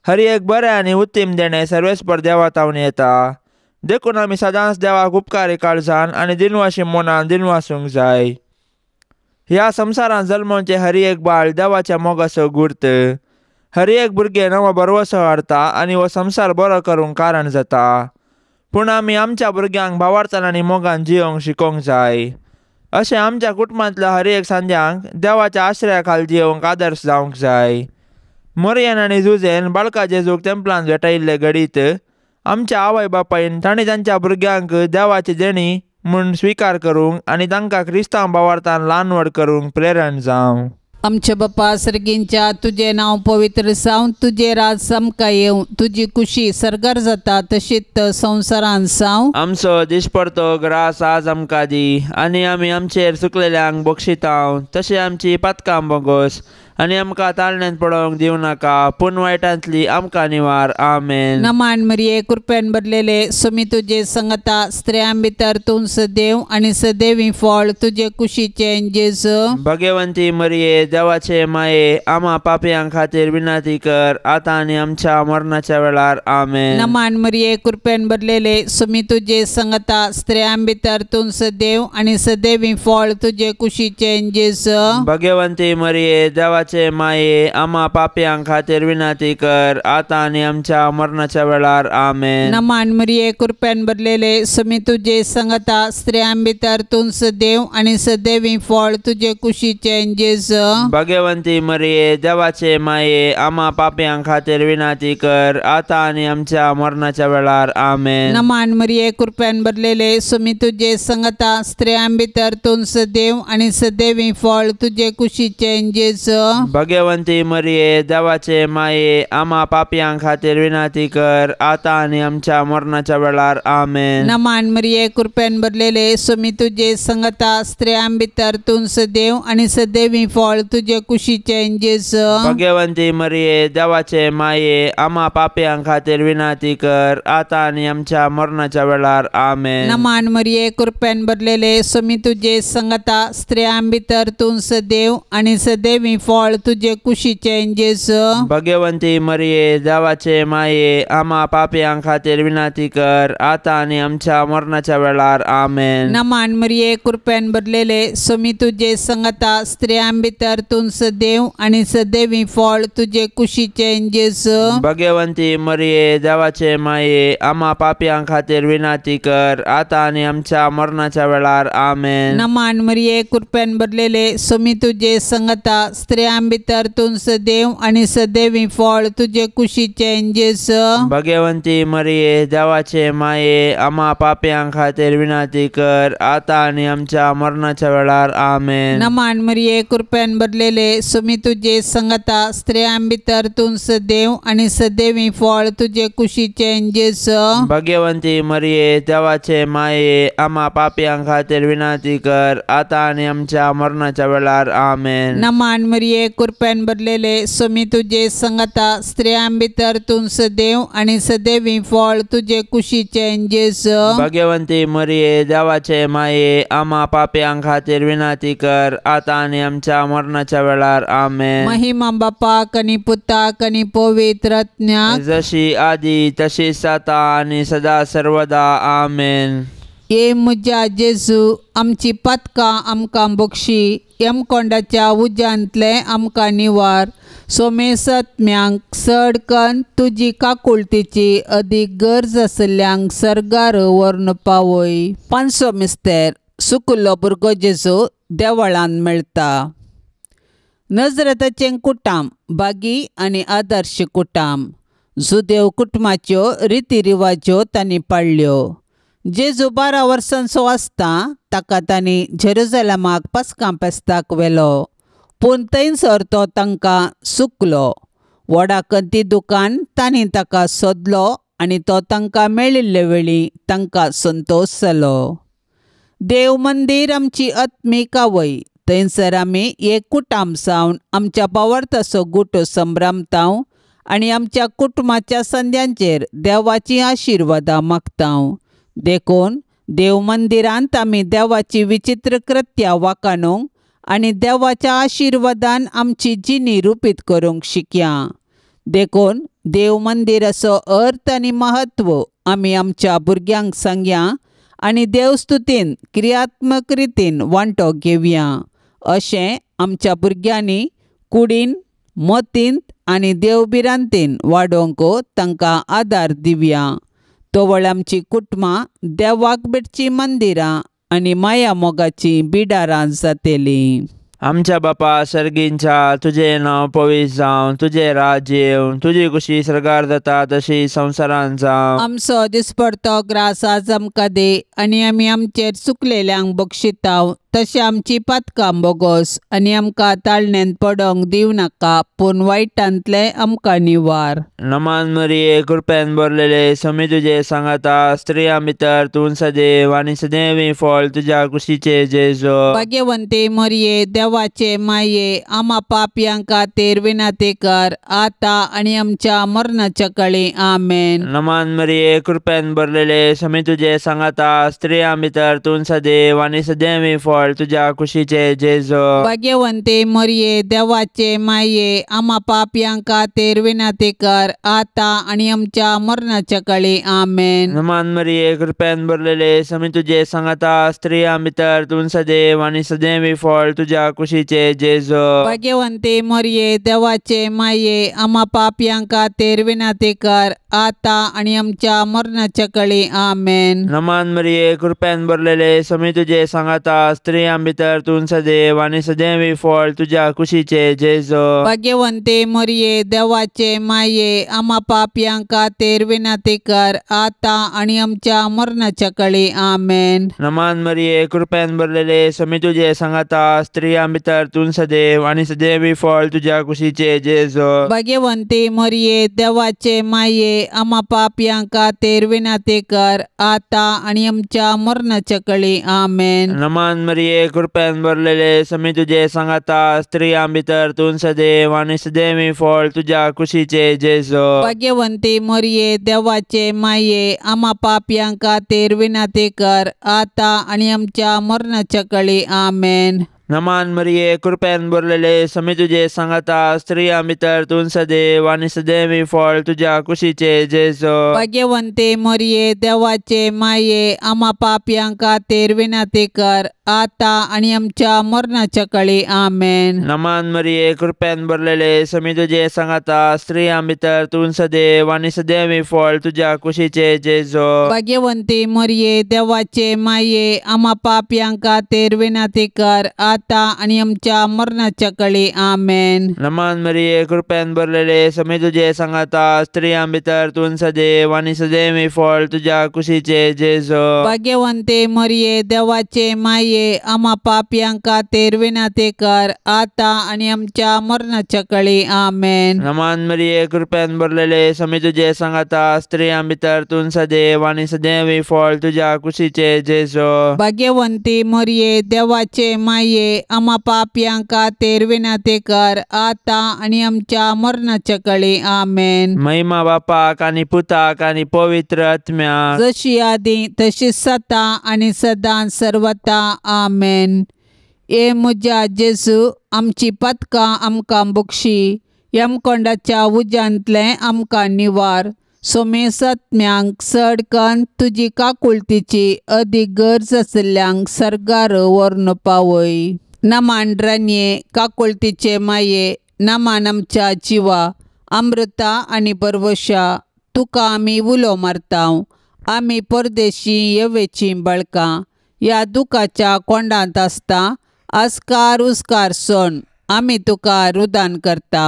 हर एक बरें आनी उत्तीम देणें सर्वेस्पर देवा तावन येता. देखून आमी सदांच देवाक उपकारी काळजान आनी दिनवाशी मनान दिनवासूंक जाय. ह्या संवसारांत जल्मोवचें हर एक बाळ देवाच्या मोगाचो गुर्त. हर एक भुरगें नवो भरवसो हाडटा आनी हो संवसार बरो करूंक कारण जाता. पूण आमी आमच्या भुरग्यांक भावार्थान आनी मोगान जियोंक शिकोवंक जाय. अशें आमच्या कुटुंबांतल्या हर एक सांद्यांक देवाच्या आश्रया खाल जियोंक आदर्श जावंक जाय. मोरयन आनी जुजेन बाळका जेजूक तेंपलान भेटयल्ले घडीत आमच्या आवय बापायन तांणी तांच्या भुरग्यांक देवाची देणी म्हूण स्विकार करूंक आनी तांकां क्रिस्तांव भावार्थान ल्हान व्हड करूंक प्रेरण जावं. आमच्या बापा सर्गींच्या तुजें नांव पवित्र जावं, तुजें राज आमकां येवं, तुजी कुशी सर्गार जाता तशीच संवसारांत जावं. आमचो दिसपडतो ग्रास आज आमकां दी आनी आमी आमचेर चुकलेल्यांक बक्षितांव तशें आमची पातकां बोगोस आनी आमकां ताळण्यांत पडोवंक दिवं नाका पूण वायटांतली आमकां निवार. आमेन. नमान मरिये, कृपेन भरलेले, सुमी तुजे संगता, स्त्रियां भितर तूं सदैव आनी सदैवी फळ तुजे कुशीचें जेजू. भगवंती मरिये, देवाचे माये, आमा पापयां खातीर विनंती कर आतां आनी आमच्या मरणाच्या वेळार. आमेन. नमान मरिये, कृपेन भरलेले, सुमी तुजे संगता, स्त्रियां भितर तूं सदैव आनी सदैवी फळ तुजे कुशीचें जेजू. भगवंती मरिये, देवाचे माये, आमा पापयां खातीर विनंती कर आतां आनी आमच्या मरणाच्या वेळार. आमेन. नमान मरिये, कृपेन भरलेले, सुमी तुजे संगता, स्त्रियां भितर तूं सदैव आनी सदैवी फळ तुजे कुशीचें जेजू. भगवंती मरिये, देवाचे माये, आमा पापयां खातीर विनंती कर आतां आनी आमच्या मरणाच्या वेळार. आमेन. नमान मरिये, कृपेन भरलेले, सुमी तुजे संगता, स्त्रियां भितर तूं सदैव आनी सदैवी फळ तुजे कुशीचें जेजू. भगवंती मरिये, देवाचे माये, आमा पापयां खातीर विनंती कर आतां आनी आमच्या मरणाच्या वेळार. आमेन. नमान मरिये, कृपेन भरलेले, सुमी तुजे संगता, स्त्रियां भितर तूं सदैव आनी सदैवी फळ तुजे कुशीचें जेजू. भगवंती मरिये, देवाचे माये, आमा पापयां खातीर विनंती कर आतां आनी आमच्या मरणाच्या वेळार. आमेन. नमान मरिये, कृपेन भरलेले, सुमी तुजे संगता, स्त्रियां भितर तूं सदैव आनी सदैवी फळ तुजे कुशीचें जेजू. भगवंती मरिये, देवाचे माये, आमा पापयां खातीर विनंती कर आतां आनी आमच्या मरणाच्या वेळार. आमेन. नमान मरिये, कृपेन भरलेले, सुमी तुजे संगता, स्त्रियां भितर तूं सदैव आनी सदैवी फळ तुजे कुशीचें जेजू. भगवंती मरिये, देवाचे माये, आमा पापयां खातीर विनंती कर आतां आनी आमच्या मरणाच्या वेळार. आमेन. नमान मरिये, कृपेन भरलेले, सुमी तुजे संगता, स्त्रियां भितर तूं सदैव आनी सदैवी फळ तुजे कुशीचें जेजू. भगवंती मरिये, देवाचे माये, आमा पापयां खातीर विनंती कर आतां आनी आमच्या मरणाच्या वेळार. आमेन. नमान मरिये, कृपेन भरलेले, सुमी तुजे संगता, स्त्रियां भितर तूं सदैव आनी सदैवी फळ तुजे कुशीचें जेजू. भगवंती मरिये, देवाचे माये, आमा पापयां खातीर विनंती कर आतां आनी आमच्या मरणाच्या वेळार. आमेन. नमान मरिये, कृपेन भरलेले, सुमी तुजे संगता, स्त्रियां भितर तूं सदैव आनी सदैवी फळ तुजे कुशीचें जेजू. भगवंती मरिये, देवाचे माये, आमा पापयां खातीर विनंती कर आतां आनी आमच्या मरणाच्या वेळार. आमेन. महिमा बापाक आनी पुताक आनी पवित्र आत्म्याक, जशी आदी तशीच आतां आनी सदा सर्वदा. आमेन. ये म्हज्या जेजू, आमची पातकां आमकां बक्षी, यमकोंडाच्या उज्यांतलें आमकां निवार, सोमेसत्म्यांक चड कन्न तुजी काकुळतीची अदीक गरज आशिल्ल्यांक सर्गार व्हरून पावय. पांचवो मिस्तेर, सुकुल्लो भुरगो जेजू देवळान मेळटा. नजरेताचें कुटाम बागी आनी आदर्श कुटाम. जुदेव कुटुंबाच्यो रिती रिवाज्यो तांणी पाळ्ळ्यो. जेजू 12 वर्सांचो आसता ताका तांणी जेरुजलमाक पास्कां फेस्ताक व्हेलो, पूण थंयसर तो तांकां सुकलो. व्हडा कंती दुकान तांणी ताका सोदलो आनी तो तांकां मेळिल्ले वेळी तांकां संतोश जालो. देव मंदीर आमची आत्मीक आवय, थंयसर आमी एक कुटाम जावन आमच्या भावार्थाचो गुटो संभ्रमतांव आनी आमच्या कुटुंबाच्या संद्यांचेर देवाची आशिर्वादां मागतांव. देखून देव मंदिरांत आमी देवाची विचित्र कृत्या वाखाणूंक आनी देवाच्या आशिर्वादान आमची जिणी रुपीत करूंक शिकया. देखून देव मंदिराचो अर्थ आनी म्हत्व आमी आमच्या भुरग्यांक सांगया आनी देवस्तुतीन क्रियात्मक रितीन वांटो घेवया. अशें आमच्या भुरग्यांनी कुडीन मतींत आनी देवभिरांतीन वाडोवंक तांकां आदार दिवया. तवळ आमची कुटुंबां देवाक भेटचीं मंदिरां आनी माया मोगाचीं बिडारां जातलीं. आमच्या बापा सर्गींच्या तुजें नांव पवित्र जावं, तुजें राज्य येवं, तुजी खुशी सर्गार जाता तशी संवसारांत जावं. आमचो दिसपडतो ग्रास आज आमकां दी आनी आमी आमचेर चुकलेल्यांक बक्षिताव तशें आमची पातकां बोगोस आनी आमकां ताळण्यांत पडोंक दिवं नाका पूण वायटांतलें आमकां निवार. नमान मरिये कृपेन भरलेले स्वामी तुजे सांगाता, स्त्रियां भितर तूं सदैव आनी सदैवी फळ तुज्या कुशीचे जेजू. भाग्यवंती मरिये देवाचे माये आमा पापयां खातीर विनंती कर आतां आनी आमच्या मरणाच्या काळी. आमेन. नमान मरिये कृपेन भरलेले स्वामी तुजे सांगाता, स्त्रियां भितर तूं सदैव आनी सदैवी फळ तुज्या कुशीचे जेजू. भाग्यवंती मरिये देवाचे माये आमा पापयां खातीर विनंती कर आतां आनी आमच्या मरणाच्या काळी. आमेन. नमान मरिये कृपेन भरलेले स्वामी तुजे सांगाता, स्त्रियां भितर तूं सदैव आनी सदैवी फळ तुज्या कुशीचे जेजू. भाग्यवंती मरिये देवाचे माये आमा पापयां खातीर विनंती कर आतां आनी आमच्या मरणाच्या काळी. आमेन. नमान मरिये कृपेन भरलेले स्वामी तुजे सांगाता, स्त्रियां भितर तूं सदैव आनी सदैवी फळ तुज्या कुशीचे जेजू. भाग्यवंती मरिये देवाचे माये आमा पापयां खातीर विनंती कर आतां आनी आमच्या मरणाच्या काळी. आमेन. नमान मरिये कृपेन भरलेले स्वामी तुजे सांगाता, स्त्रियां भितर तूं सदैव आनी सदैवी फळ तुज्या कुशीचे जेजू. भाग्यवंती मरिये देवाचे माये आमा पापयां खातीर विनंती कर आतां आनी आमच्या मरणाच्या काळी. आमेन. नमान मरिये कृपेन भरलेले स्वामी तुजे सांगाता, स्त्रियां भितर तूं सदैव आनी सदैवी फळ तुज्या कुशीचे जेजू. भाग्यवंती मरिये देवाचे माये आमा पापयां खातीर विनंती कर आतां आनी आमच्या मरणाच्या काळी. आमेन. नमान मरिये कृपेन भरलेले स्वामी तुजे सांगाता, स्त्रियां भितर तूं सदैव आनी सदैवी फळ तुज्या कुशीचे जेजू. भाग्यवंती मरिये देवाचे माये आमा पापयां खातीर विनंती कर आतां आनी आमच्या मरणाच्या काळी. आमेन. नमान मरिये कृपेन भरलेले स्वामी तुजे सांगाता, स्त्रियां भितर तूं सदैव आनी सदैवी फळ तुज्या कुशीचे जेजू. भाग्यवंती मरिये देवाचे माये आमा पापयां खातीर विनंती कर आतां आनी आमच्या मरणाच्या काळी. आमेन. नमान मरिये कृपेन भरलेले स्वामी तुजे सांगाता, स्त्रियां भितर तूं सदैव आनी सदैवी फळ तुज्या कुशीचे जेजू. भाग्यवंती मरिये देवाचे माये आमा पापयां खातीर विनंती कर आतां आनी आमच्या मरणाच्या काळी. आमेन. नमान मरिये कृपेन भरलेले स्वामी तुजे सांगाता, स्त्रियां भितर तूं सदैव आनी सदैवी फळ तुज्या कुशीचे जेजू. भाग्यवंती मरिये देवाचे माये आमा पापयां खातीर विनंती कर आतां आनी आमच्या मरणाच्या काळी. आमेन. महिमा बापाक आनी पुताक आनी पवित्र आत्म्याक, जशी आदी तशी सता आनी सदां सर्वता. आमेन. ए म्हज्या जेजू आमची पातकां आमकां बक्षी, यमकोंडाच्या उज्यांतलें आमकां निवार, सोमेसत्म्यांक चड कन्न तुजी काकुळतीची अदीक गरज आशिल्ल्यांक सर्गार व्हरून पावय. नमान रानये काकुळतीचे माये, नमान आमच्या जिवा अमृता आनी बरवशा, तुका आमी उलो मारता. आमी परदेशी येवेचीं बाळकां ह्या दुखाच्या कोंडांत आसता आस्कार उस्कार सोण आमी तुका रुदान करता.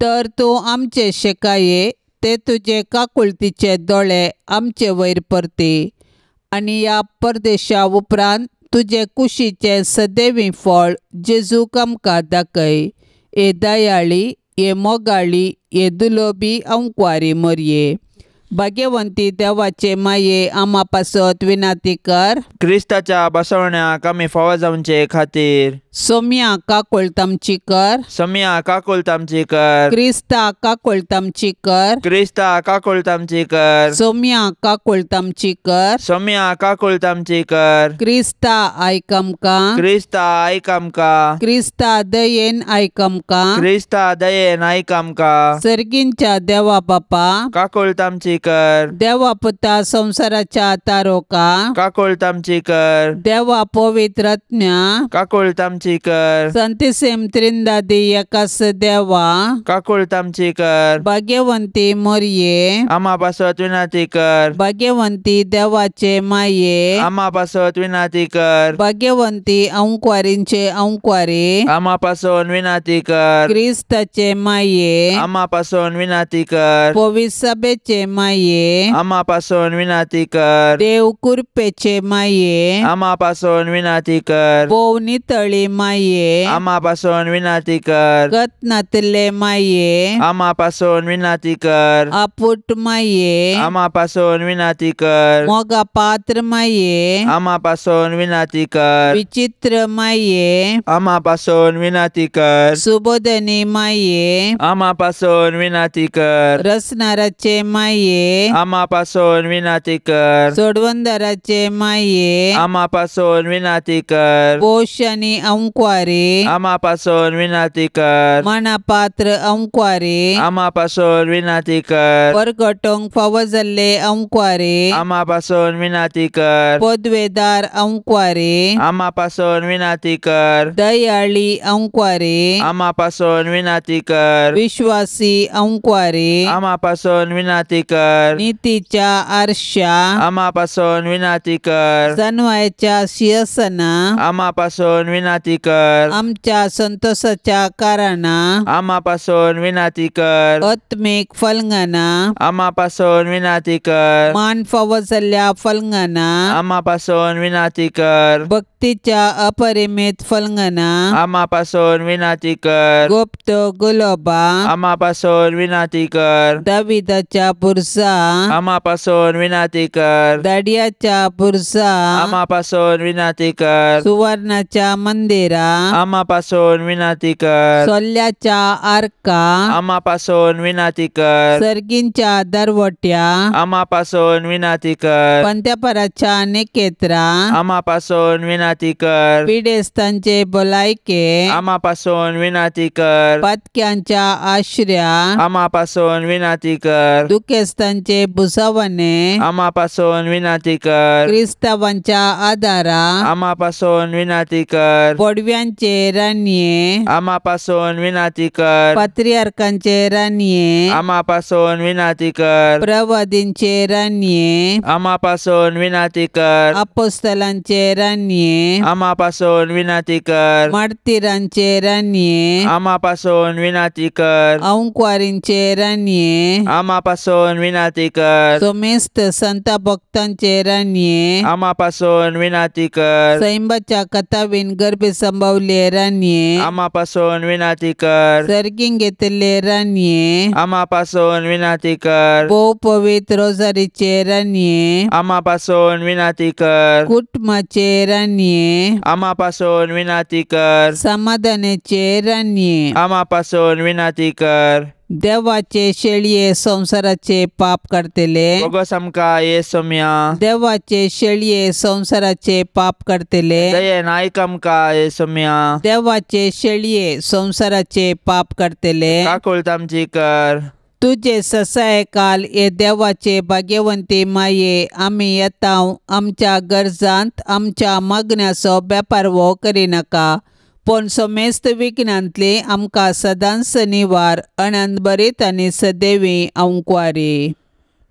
तर तूं आमचे शेकाये ते तुजे काकुळतीचे दोळे आमचे वयर परती आनी ह्या परदेशा उपरांत तुजे कुशीचें सदैवी फळ जेजूक आमकां दाखय. ए दयाळी, ए मोगाळी, ए दुलोबी अंकवारी मरये, भाग्यवंती देवाचे माये आमा पासत विनंती कर. क्रिस्ताच्या बसवण्याक आमी फावो जावचे खातीर सोम्या काकुळट आमची कर. सोम्या काकुळट आमची कर. क्रिस्ता काकुळट आमची कर. क्रिस्ता काकुळट आमची कर. सोम्या काकुळट आमची कर. सोम्या काकुळट आमची कर. क्रिस्ता आयक आमकां. क्रिस्ता आयक आमकां. क्रिस्ता दयेन आयक आमकां. क्रिस्ता दयेन आयक आमकां. सर्गींच्या देवा बापा काकुळट आमची विनाती कर। देवा पुता संवसाराच्या तारोका काकुळट आमची कर। देवा पवित्र आत्म्या काकुळट आमची कर। संतिसेम त्रिंदादी एकास देवा काकुळट आमची कर। भाग्यवंती मोरये आमा पासत विनाती कर। भाग्यवंती देवाचे माये आमा पासत विनाती कर। भाग्यवंती अंकवारींचे अंकवारी आमा पासून विनाती कर। क्रिस्ताचे माये आमा पासून विनाती कर। पवित्र सभेचे माये आमा पासून विनाती कर। देव कृपेचे माये आमा पासून विनाती कर। भोव नितळी माये आमा पासून विनाती कर। गत नातिल्ले माये आमा पासून विनाती कर। आपुट माये आमा पासून विनाती कर। मोगा पात्र माये आमा पासून विनाती कर। विचित्र माये आमा पासून विनाती कर। सुबोधनी माये आमा पासून विनाती कर। रसनाराचे माये आमा पासून विनाती कर। सोडवंदराचे माये आमा पासून विनाती कर। पोषणी अंकवारी आमा पासून विनाती कर। मनापात्र अंकवारी आमा पासून विनाती कर। परगटोंक फावो जाल्ले अंकवारी आमा पासून विनाती कर। पदवेदार अंकवारी आमा पासून विनाती कर। दयाळी अंकवारी आमा पासून विनाती कर। विश्वासी अंकवारी आमा पासून विनाती कर। नीतीच्या आरशा आमा पासून विनाती कर। सनवायाच्या शिरसना आमा पासून विनाती कर। आमच्या संतोषाच्या कारणां आमा पासून विनाती कर। आत्मीक फलंगना आमा पासून विनाती कर। मान फावो जाल्ल्या फलंगना आमा पासून विनाती कर। भक्तीच्या अपरिमित फलंगना आमा पासून विनाती कर। गुप्त गुलोबा आमा पासून विनाती कर। दाविदाच्या बुरसा आमा पासून विनाती कर। दाडियाच्या बुरसा आमा पासून विनाती कर। सुवर्णाच्या मंदिरा आमा पासून विनाती कर। सोल्याच्या आर्का आमा पासून विनाती कर। सर्गींच्या दरवट्या आमा पासून विनाती कर। पंत्यापराच्या निकेत्रा आमा पासून विनाती कर। पिडेस्तांचे भलायके आमा पासून विनाती कर। पातक्यांच्या आश्र्या आमा पासून विनाती कर। दुखेस्तांचे भुसावणे आमा पासून विनाती कर। क्रिस्तावांच्या आदारा आमा पासून विनाती कर। पडव्यांचे राणये आमा पासून विनाती कर। पात्रियार्कांचे राणये आमा पासून विनाती कर। प्रवादींचे राणये आमा पासून विनाती कर। अपोस्तलांचे राणये आमा पासून विनाती कर। मार्तीरांचे राणये आमा पासून विनाती कर। अंकवारींचे राणये आमा पासून विनाती कर। सोमेस्त संत भक्तांचे राणये आमा पासून विनाती कर। सैंबाच्या कथावीन गर्भे संभवले राणये आमा पासून विनाती कर। सर्गीं घेतिल्ले राणये आमा पासून विनाती कर। भोव पवित्र रोजारीचे राणये आमा पासून विनाती कर। कुटुंबाचे राणये आमा पासून विनाती कर। समाधानाचे राणये आमा पासून विनाती कर। देवाचे शेळये संवसाराचे पाप करतले बोगस आमकां ये सोम्या। देवाचे शेळये संवसाराचे पाप करतले दयेन आयक आमकां ये सोम्या। देवाचे शेळये संवसाराचे पाप करतले काकुळट आमची कर। तुजे ससाय काल हे देवाचे भाग्यवंती माये आमी येता आमच्या गरजांत आमच्या मागण्याचो बेपारवो करिनाका पूण समेस्त विघ्नांतली आमकां सदांच निवार अनंत बरीत आनी सदैवी अंकवारी।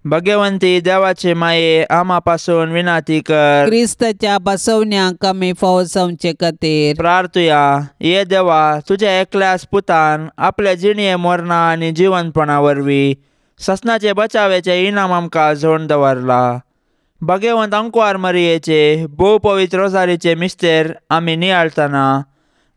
भगवंती देवाचे माये आमा पासून विनाती कर। क्रिस्ताच्या बसवण्याक आमी फावो जावचे खातीर प्रार्थुया। ये देवा, तुझ्या एकल्याच पुतान आपल्या जिणये मरणा आनी जिवनपणा वरवीं ससनाचे बचावेचे इनाम आमकां झोण दवरला। भगवंत अंकवार मरियेचे भोव पवित्र रोजारीचे मिस्तेर आमी नियाळतना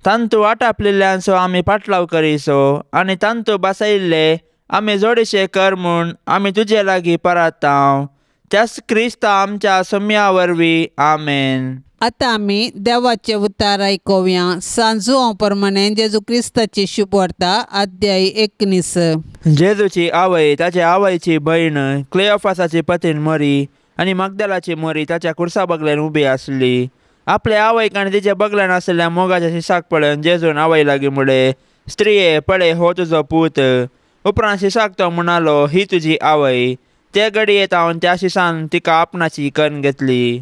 तांतू आटापलेल्यांचो आमी पाटलाव करीसो आनी तांतू बसयिल्ले आमी जोडीशे कर म्हूण आमी तुजे लागीं परातांव त्याच क्रिस्ता आमच्या सम्या वरवीं आमेन। आतां आमी देवाचे उतार आयकुया। सांजू प्रमाणे जेजू क्रिस्ताची शुभवार्ता अध्याय 19। जेजूची आवय ताचे आवयची भयण क्लेओफासाची पतीन मरी आनी मगदलाची मरी ताच्या कुर्सा बगल्यान उबी आसली। आपले आवयक आनी तिच्या बगल्यान आशिल्ल्या मोगाच्या शिसाक पळोवन जेजून आवय लागीं म्हळें, स्त्रिये पळय हो तुजो पूत। उपरांत शिसाक तो म्हणालो, ही तुजी आवय। ते घडये तावन त्या शिसान तिका आपणाची कन्न घेतली.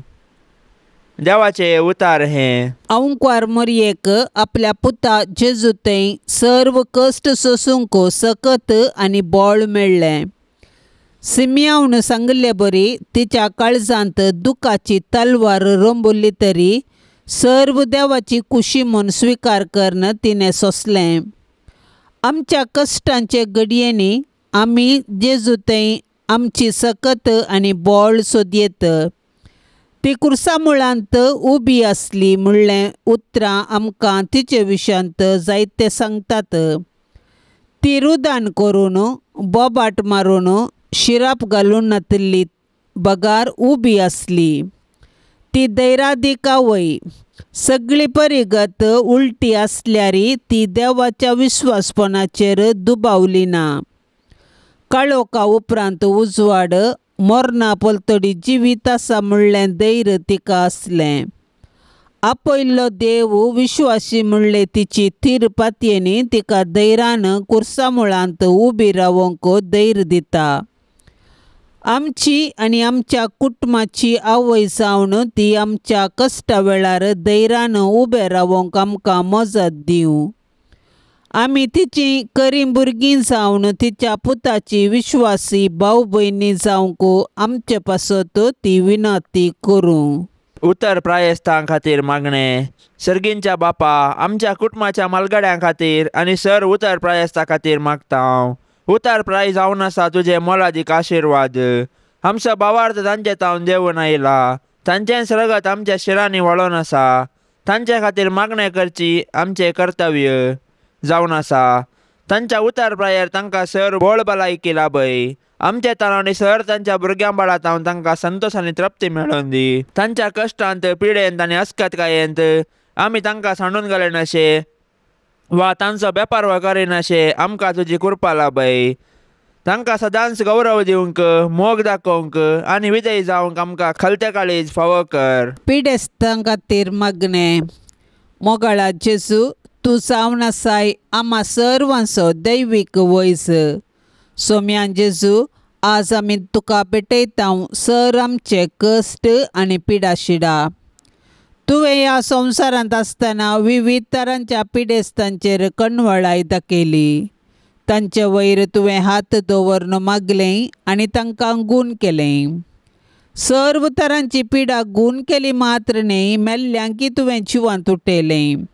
देवाचे उतार हें. अवंकवार मोरयेक आपल्या पुता जेजू थंय सर्व कश्ट सोसूंक सकत आनी बळ मेळ्ळें. सिमियावन सांगिल्ले बरी तिच्या काळजांत दुखाची तलवार रोंबुल्ली तरी सर्व देवाची कुशी म्हूण स्विकार करून तिणें सोंसलें. आमच्या कश्टांचे घडयेंनी आमी जेजू थंय आमची सकत आनी बळ सोदयेत. ती कुर्सा मुळांत उबी आसली म्हणलें उतरां आमकां तिचे विशयांत जायते सांगतात. ती रुदान करून बोबाट मारून शिराप घालून नातिल्ली बगार उबी आसली. ती दैरादीक आवय. सगळी परिगत उलटी आसल्यारी ती देवाच्या विस्वासपणाचेर दुबावली ना. काळोखा उपरांत उजवाड मरणा पलतडी जिवीत आसा म्हणलें धैर्य तिका आसलें. आपयल्लो देव विश्वासी म्हणलें तिची थीर पातयेनी तिका धैर्यान कुर्सा मुळांत उबी रावंक धैर्य दिता. आमची आनी आमच्या कुटुंबाची आवय जावन ती आमच्या कश्टा वेळार धैर्यान उबें रावंक आमकां मजत दिवं. आमी तिची करी भुरगीं जावन तिच्या पुताची विश्वासी भाव भयणी जावंक आमचे पासत ती विनंती करूं. उतर प्रायस्तां खातीर मागणें. सर्गींच्या बापा, आमच्या कुटुंबाच्या मालगड्यां खातीर आनी सर उतर प्रायस्ता खातीर मागता हांव. उतर प्राय जावन आसा तुजे मोलादीक आशिर्वाद. आमचो भावार्थ तांचे तावन देवून आयला. तांचेंच रगत आमच्या शिरांनी व्हाळोन आसा. तांचे खातीर मागणें करची आमचें कर्तव्य जावन आसा. तांच्या उतर प्रायर तांकां सर बळ भलायकी लाभय. आमच्या तान आनी सर तांच्या भुरग्यां बाळा तावन तांकां संतोश आनी तृप्ती मेळोवन दी. तांच्या कश्टांत, पिडेंत आनी अस्कतकायेंत आमी तांकां सांडून घालिनाशे वा तांचो बेपारवा करिनाशे आमकां तुजी कृपा लाभय. तांकां सदांच गौरव दिवंक, मोग दाखोवंक आनी विजयी जावंक आमकां खलते काळीज फावो कर. पिडेस्तां खातीर मागणें. मोगाळा जेजू, तूं जावन आसाय आमा सर्वांचो दैवीक वैज. सोम्यान जेजू, आज आमी तुका भेटयता सर आमचे कश्ट आनी पिडाशिडा. तुवें ह्या संवसारांत आसतना विविध तरांच्या पिडेस्तांचेर कणवळाय दाखयली. तांचे वयर तुवें हात दवरून मागलें आनी तांकां गूण केलें. सर्व तरांची पिडा गूण केली मात्र न्हय, मेल्ल्यांकी तुवें जिवांत उठयलें.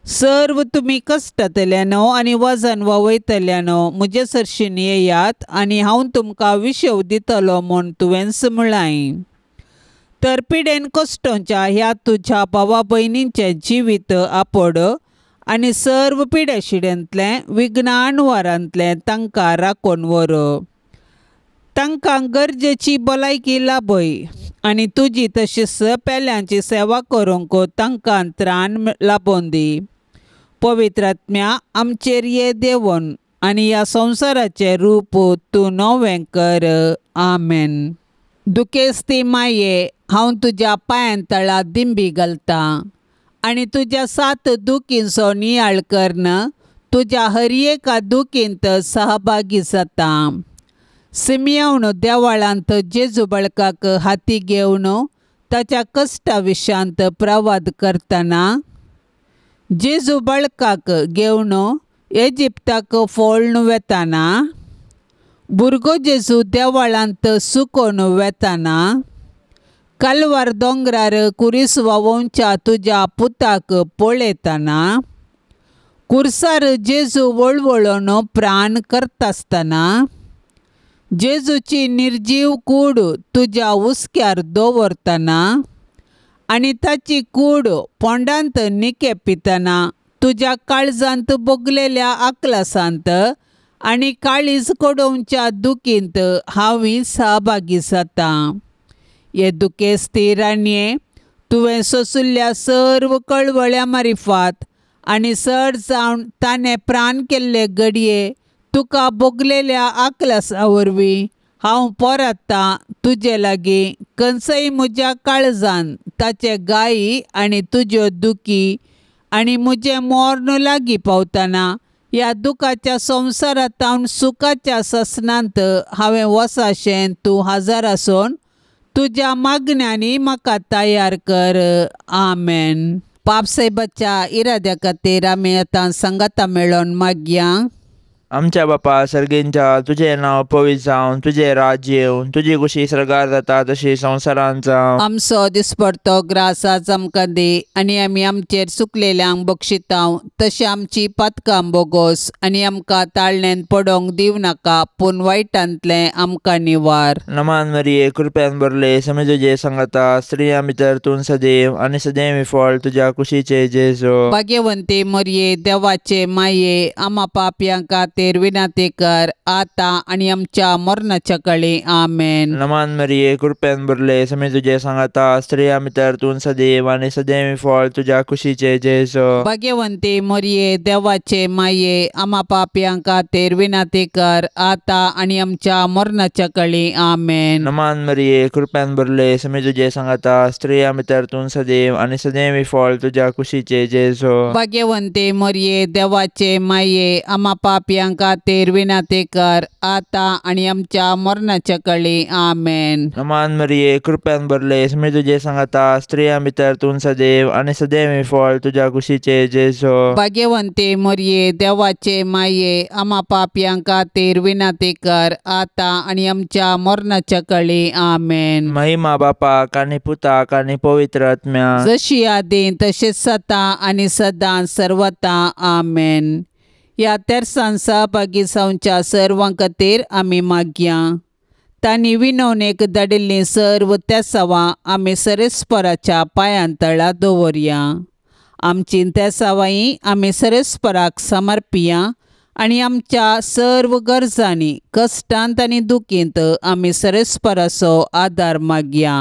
सर्व तुमी कश्टांतल्यानो आनी वजन वावयतल्यानो म्हजे सरशीन येयात आनी हांव तुमकां विशेव दितलो म्हूण तुवेंच म्हळां. तर पिडेन कश्टोंच्या ह्या तुज्या भावा भयणींचें जिवीत आपड आनी सर्व पिड्याशिड्यांतलें विज्ञान वारांतलें तांकां राखून व्हर. तांकां गरजेची भलायकी लाभय आनी तुजी तशीच पेल्यांची सेवा करूंक तांकां त्राण लाबोवन दी. पवित्र आत्म्या आमचेर ये देवून आनी ह्या संवसाराचें रूप तूं नवें कर. आमेन. दुखेस्ती माये, हांव तुज्या पांयां तळा दिंबी घालतां आनी तुज्या सात दुखींचो नियाळ करून तुज्या हर एका दुखींत सहभागी जाता. सिमियावन देवाळांत जेजू बाळकाक हाती घेवन ताच्या कश्टा विशयांत प्रवाद करतना, जेजू बाळकाक घेवन इजिप्ताक फोळ्ण वेताना, भुरगो जेजू देवाळांत सुकोवन वेताना, कालवार दोंगरार कुरीस वावोवच्या तुज्या पुताक पळयतना, कुर्सार जेजू वळवळून प्राण करतासतना, जेजूची निर्जीव कूड तुज्या हुस्क्यार दवरतना आनी ताची कूड पोंडांत निकेपितना तुज्या काळजांत भोगलेल्या आकलासांत आनी काळीज कडोवच्या दुखींत हांवूय सहभागी जाता. हे दुखेस्ती राणये, तुवें सोंशिल्ल्या सर्व कळवळ्या मारिफात आनी चड जावन ताणें प्राण केल्ले घडये तुका भोगलेल्या आकलासा वरवीं हांव परत्तां तुजे लागीं खंयसय म्हज्या काळजान ताचे गायी आनी तुज्यो दुखी आनी म्हजें मर्ण लागीं पावतना ह्या दुखाच्या संवसारांत सुखाच्या ससनांत हांवें वसाशें तूं हजर आसून तुज्या मागण्यांनी म्हाका तयार कर. आमेन. पापसाहेबाच्या इराद्या खातीर आमी आतां सांगाता मेळोन मागया. आमच्या बापा सर्गींच्या तुजें नांव पवित्र जावं, तुजें राज्य येवं, तुजी खुशी सर्गार जाता तशी संवसारांत जावं. आमचो दिसपडतो ग्रास आज आमकां दी आनी आमी आमचेर चुकलेल्यांक बक्षितांव तशें आमची पातकां बोगोस आनी आमकां ताळण्यान पडोंक दिवं नाका पूण वायटांतलें आमकां निवार. नमान मरिये कृपेन भरले समी तुजे सांगाता, स्त्रियां भितर तूं सदैव आनी सदैव फळ तुज्या कुशीचे जेजू. भाग्यवंती मरिये देवाचे माये आमा पापयां खातीर विनंती कर आतां आनी आमच्या मरणाच्या काळी. आमेन. नमान मरिये कृपेन भरले समी तुजे सांगाता, स्त्रियां भितर तूं सदैव आनी सदैव फळ तुज्या कुशीचे जेजू. भाग्यवंती मरिये देवाचे माये आमा पापयां खातीर विनंती कर आतां आनी आमच्या मरणाच्या काळी. आमेन. नमान मरिये कृपेन भरले समी तुजे सांगाता, स्त्रियां भितर तूं सदैव आनी सदैव फळ तुज्या कुशीचे जेजू. भाग्यवंती मरिये देवाचे माये आमा पापयां खातीर विनंती कर आतां आनी आमच्या मरणाच्या काळी. आमेन. नमान मरिये कृपेन भरले समी तुजे सांगाता, स्त्रियां भितर तूं सदैव आनी सदैव फळ तुज्या कुशीचे जेजू. भाग्यवंती मरिये देवाचे माये आमा पापयां खातीर विनंती कर आतां आनी आमच्या मरणाच्या काळी. आमेन. महिमा बापाक आनी पुताक आनी पवित्र आत्म्याक, जशी आदी तशीच सदां आनी सदां सर्वता. आमेन. ह्या तेरसान सहभागी जावच्या सर्वां खातीर आमी मागया. तांणी विनवणेक धाडिल्लीं सर्व तेसावां आमी सरेस्पराच्या पांयां तळा दवरया. आमची तेसावांय आमी सरेस्पराक समर्पिया आनी आमच्या सर्व गरजांनी कश्टांत आनी दुखींत आमी सरेस्पराचो आदार मागया.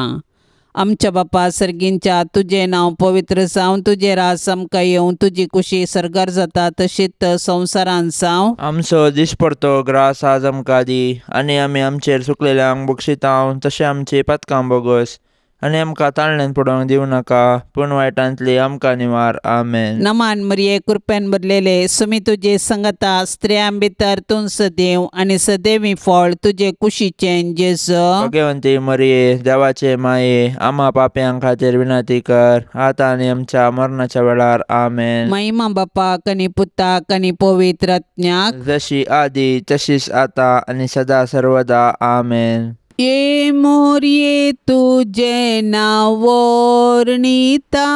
आमच्या बापा सर्गींच्या तुजें नांव पवित्र जावं, तुजें राज आमकां येवं, तुजी कुशी सर्गार जाता तशीच संवसारांत जावं. आमचो दिसपडतो ग्रास आज आमकां दी आनी आमी आमचेर चुकलेल्यांक बक्षितांव तशें आमची पातकां बोगस आनी आमकां ताळण्यान पडोवंक दिवं नाका पूण वायटांतली आमकां निवार. आमेन. नमान मरिये कृपेन भरलेले सुमी तुजे संगता, स्त्रियां भितर तूं सदैव आनी सदैवी फळ तुजे कुशीचें जेजू. भाग्यवंती मरिये देवाचे माये आमा पापयां खातीर विनंती कर आतां आनी आमच्या मरणाच्या वेळार. आमेन. महिमा बापाक आनी पुताक आनी पवित्र आत्म्याक, जशी आदी तशीच आतां आनी सदा सर्वदा. आमेन. ये मोरये तुजें नांव वर्णिता,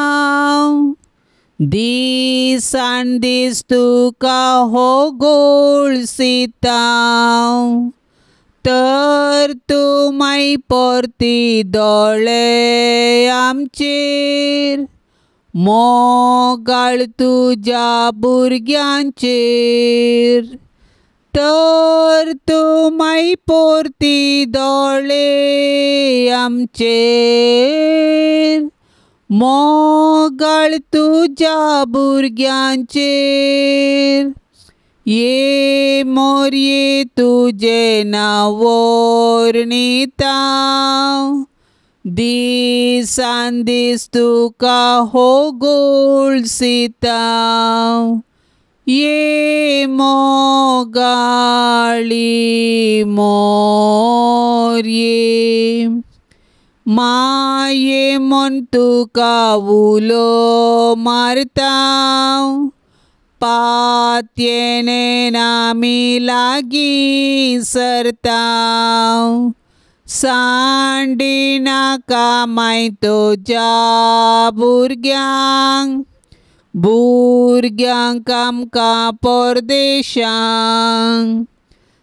दिसान दीस तुका हो गोळसिता, तर तूं माय परती दोळे आमचेर मोगाळ तुज्या भुरग्यांचेर, तर तूं माय परती दोळे आमचेर मोगाळ तुज्या भुरग्यांचेर. ये मोरये तुजें नांव वर्णिता, दिसान दीस तुका हो गोळसिता, ये मोगाळी मोरये माये म्हण तुका उलो मारता, पातयेन आमी लागीं सरता, सांडिनाका माय तुज्या भुरग्यांक, भुरग्यांक आमकां परदेशांक,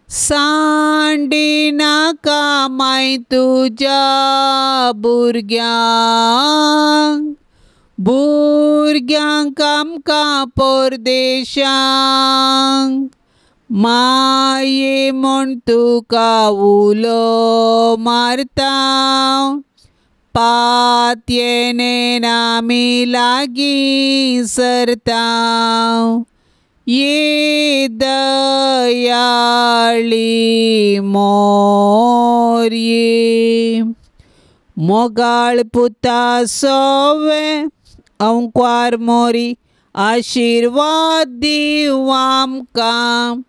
सांडिनाका माय तुज्या भुरग्यांक, भुरग्यांक आमकां परदेशांक, माये म्हण तुका उलो मारता, पातयेन आमी लागीं सरता, ये दयाळी मोरये मोगाळ पुता सोवे अंकवार मोरी आशिर्वाद दीव आमकां.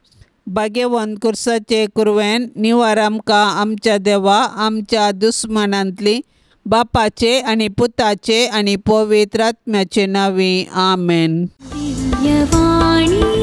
भाग्यवंत कुर्साचे कुरवेन निवार आमकां आमच्या देवा आमच्या दुस्मानांतली बापाचे आनी पुताचे आनी पवित्र आत्म्याचे नांवी आमेन. दिव्यवाणी.